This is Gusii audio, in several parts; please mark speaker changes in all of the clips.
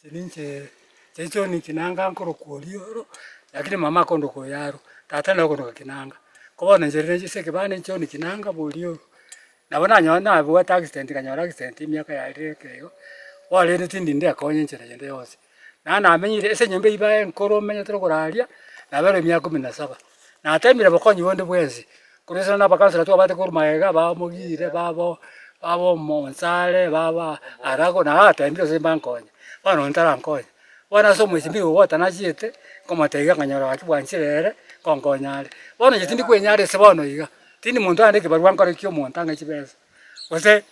Speaker 1: Inche ninche Jason Kinanga nkorokwa Orioro, lakini mama akondoka Oyaro, tata nere okondoka Kinanga. Ko bono inche rende ase ekebande John Kinanga bwa Orioro. Nabo nanyo nabwate accident nkanyora accident emiaka yaerire eke igo, bono rende tindi ndekonya enchera yende yonsi. Naende namenyire ase enyomba eywo baye enkoro menyete rogoro aria, nabere emiaka kumi na saba. Natemire bokonyi bonde bwensi, korwa ase na abakansela twabate korwa magega ba Mogire, babo babo Monsare, baba Arago, nabatemire gose mbankonye, bono ntarankonya. Bono ase omweshimiwa ogo nachiete, nkomotebia nkanyora gaki bwanchire ere, nkonkonya are. Bono inche tindi kwenyara ase bono iga, tindi monto naende ekebarua nkore ki omonto ang'e chibesa, gose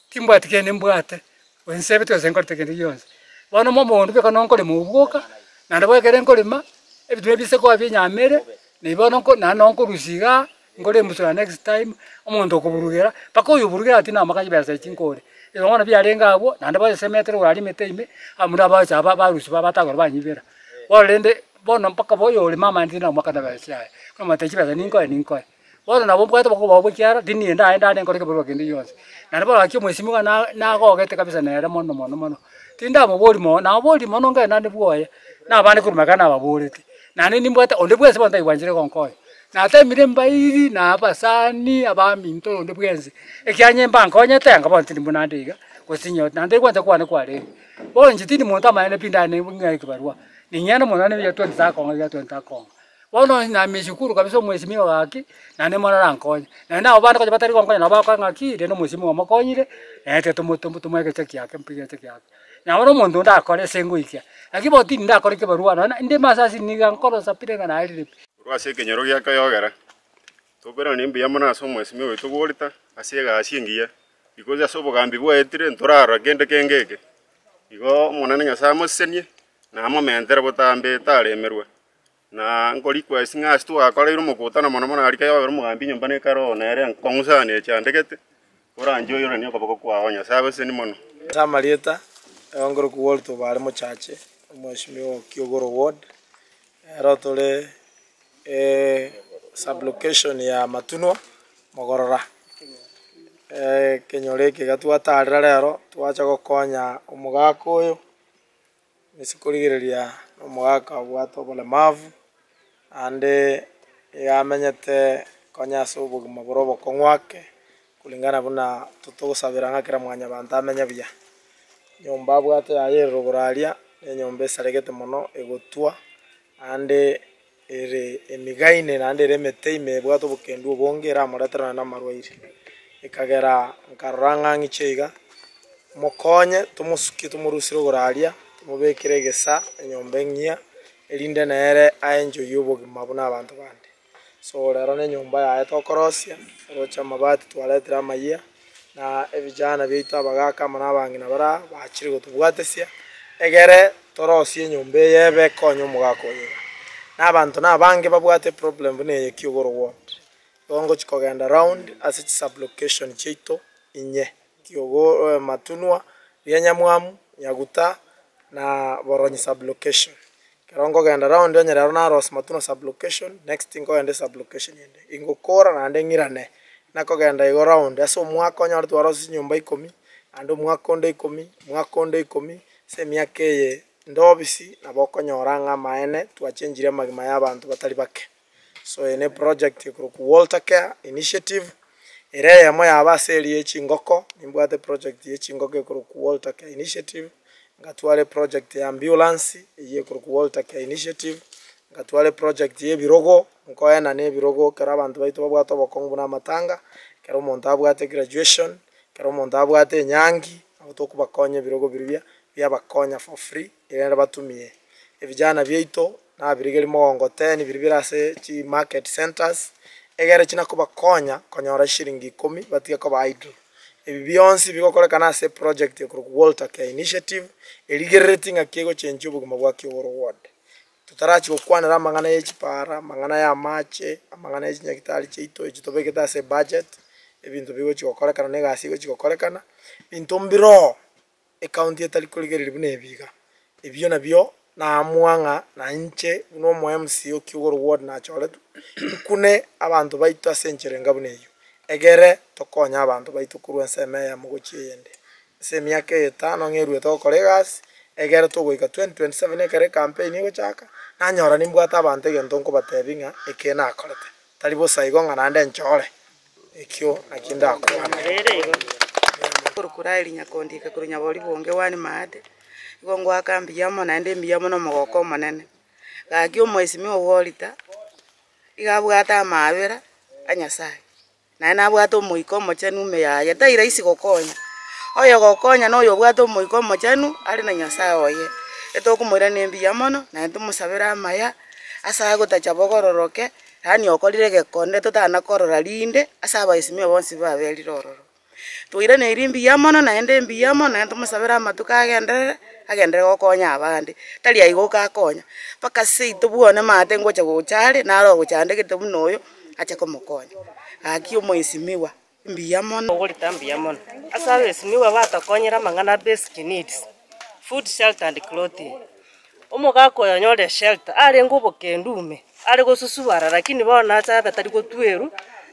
Speaker 1: timbwati kende mbwate, gose nsebeti gose nkorete kende gionsi. Bono momogondo bweka no nkorema obwo bwoka, naende bo ekere nkorema, ebituma ebise koba binyamere, na bono nko naende no nkorusia igaa, nkore embusuro next time, omonto okoburugera, mpaka oyo oburugera ati namaka chibesa echi nkore. Igo bono biarenge abwo, naende bono esemete rogoro aria emete ime, abamura bacha ba barusia batagora banyibera. Bono rende, bono mpaka bo oyorema amaene tinamoaka na besa chiaye, nkomotebia chibesa ninkoe ninkoe. Bono nabo mbwate obokoba obo ekiagera tindi ndaenda ande nkore ekebarua kende gionsi. Naende bono gaki omwesimigwa na nagogete kabisa nere mono mono mono. Tindamobori mono, namoborie mono nkagenda ande bwoye, na abande korwa magega nababoreti. Naende nimbwate onde bwensi bono taigwanchire gonkonya. Natemire mbairi na abasani, abaminto onde bwensi, ekiagera onye mbankonyete anga bono tindi buna ande iga, gose tinyoti naende gwancha kwane kwarenge. Bono inche tindi monto amaene pi ndane ng'ae ekebarua, ning'ende mono naende egetwe ntakong'a egetwe ntakong'a. Bono nameshukuru kabisa omwesimigwa gaki, naende mono arankonye. Naende nabo bande konya batari gonkonya nabo bagokora ng'aki, rende omwesimigwa omokonyire, naende tomo tomo tomoe egecha kiake mpaka egecha kiake. Nabo na omonto onde akore ase ngoikia, lakini bono tindi ndakora ekebarua nonya ndime ase ase niga nkorosa pi ng'a naerire pi.
Speaker 2: Korwa ase ekenyoro gia Kayogera, tokoirana mbuya mono ase omwesimigwa oito bworita ase egasi engiya, because ase obogambi bwaetire ntorarora kende kenge eke. Igo Omonene Nyasaye amosesenie, na amomentere botambe taremerwa. Na nko request ng'a ase twakoreire omokutano mono mono aria kayogera omogambi nyomba na ekare oo nere enkong'u sana echandegete, oranche oiranie okoboko kwao Nyasaye agosesenie mono.
Speaker 3: Ase amarieta, nigo nkorokwa Walter Obare Mochache, omweshimiwa o Kiogoro Ward, ero tore sub-location ya Matunwa, Mogorora. Ekenyoro eke iga twatarera rero, twacha gokonya omogaka oyo. Ase korigereria omogaka obwate oboremavu, naende nigo amenyete konya ase obogima bore obokong'u ake, kulingana buna totogosabera ng'a kera mwanyabanto amenye buya. Enyomba abwate yaye ere rogoro aria, na enyomba esaregete mono egotwa, naende ere emigaine naende ere emete ime ebwate obokendu obonge eramoretere nonya namarwaire. Ekagera nkarora ng'a ng'iche iga, mokonye tomosukie tomorusie rogoro aria, tomobekere egesa enyomba eng'ia, erinde nere aenjoyie obogima buna abanto bande. So rero na enyomba yaye tokorosia, oroche amabati twaretire amayia, na ebijana biaito abagaka amo na abang'ina bare aa bachire gotobwatesia, egere torosie enyomba eye ebe ekonye omogaka oyo iga. Na abanto na abange babwate eproblem buna eye kiogoro ward, igo ngochi kogenda round ase chisublocation chiaito inye, kiogoro matunwa, rianyamwamu, nyaguta na boronyi sublocation. Ekero nkogenda round onye rero narosia Matuna sub-location, next nkogenda esub-location ende, ingokora naende ng'irane, nakogenda igo round ase omwaka onyore twarosia chinyomba ikomi, naende omwaka onde ikomi, omwaka onde ikomi, ase emiaka eye inde obisi nabo okonyora ng'a amaene twachengirie amagima ya abanto batari bake. So eye ne project ekorokwa Walter Care Initiative, ere eyemo yabo ase eria ye chingoko, nimbwate project ye chingoko ekorokwa Walter Care Initiative, ngatwara eproject ya ambulance eywo ekorokwa Walter Care Initiative, ngatwara eproject ya ebirogo, nkoenana ebirogo ekero abanto baito babwate obokong'u buna amatanga, ekero omonto abwate graduation, ekero omonto abwate enyangi, nabo tokobakonya ebirogo biria biabakonya for free erinde batumie. Ebijana biaito nabirigerie mogongoteni biria bire ase chimarket centres, egere china kobakonya konyora chishilingi ikomi batige koba idle. Ebi bionsi bigokorekana ase eproject ekorokwa Walter Care Initiative, erigerereti ng'aki egochenchia obogima bwa Kiogoro Ward. Totarachia gokwanera amang'ana ye chipara, amang'ana ya amache, amang'ana ye chinyagitari chiaito echi tobegete ase ebudget, ebinto bigochi gokorekana na egasi egochi gokorekana, binto mbiroo. Ekaunti etari korigereria buna ebi iga. Ebio nabio naamua ng'a na inche buna omo MCA o Kiogoro ward nachoretwe, nkune abanto baito ase enchera enga buna eyio, egere tokonye abanto baito korwa ensemo eyemo gochia eyende. Ase emiaka eye etano ng'a eruete gokora egasi, Egere togoika 2027 ekere ecampaign egochaka, nanyora nimbwate abanto egento nkobatebia ng'a eke nakorete. Tari bosa igo ng'a naende nchore, ekio naki ndakwane.
Speaker 4: Korokora eri nyakondika korwa nyabori bonge one maate, igo ngoaka mbuya mono naende mbuya mono omogoko omonene. Gaki omwesimia ogorita, iga abwate amaabera a Nyasaye, naende nabwate omoika omochenu ime yaye, tai rahisi gokonya. Oyo gokonya na oyo obwate omoika omochenu, are na Nyasaye oye. Etokomoirania mbuya mono, naende tomosabere amaya, ase agotacha bogororoke, yaani okorire egekone totana korora rinde, ase abaesimia bonsi baberire ororo. Twairaneirie mbuya mono naende mbuya mono naende tomosabere amatuko agenderere, agenderere gokonya abande, tari aiga okakonya, mpaka seito bwane maate ngocha gocha are, naro ogochandegete buna oyo, ache komokonya. Gaki omoesimiwa, mbuya mono.
Speaker 5: Ogorita mbuya mono, ase abaesimiwa batokonyire amang'ana basic needs, food, shelter and clothing. Omogaka oyo onyore eshelter, arenge obokendu ime, are gosusubara lakini bono nacha abe tari gotwerwa,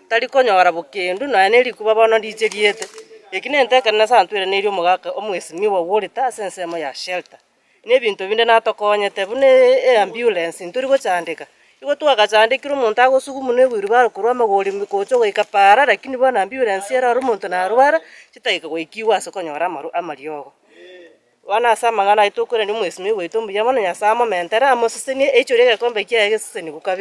Speaker 5: tari konyora bokendu nonya na erikuba bono riche riete. Eki nento ekenene sana twairaneirie omogaka omwesimiwa ogorete ase ensemo ya shelter. Na ebinto binde natokonyete buna eambulance ntori gochandeka, igo twagachandekire omonto agosugumwa na ewheelbarrow korwa amagori gocha goika para lakini bono ambulance ere oro omonto narwara, chitageka goikiwa ase konyora amaru amariogo. Bono ase amang'ana aywo tokoirania omwesimia oito mbuya mono Nyasaye amomentere amosesenie eichore egekombe kiaye geseseniwe kabisa.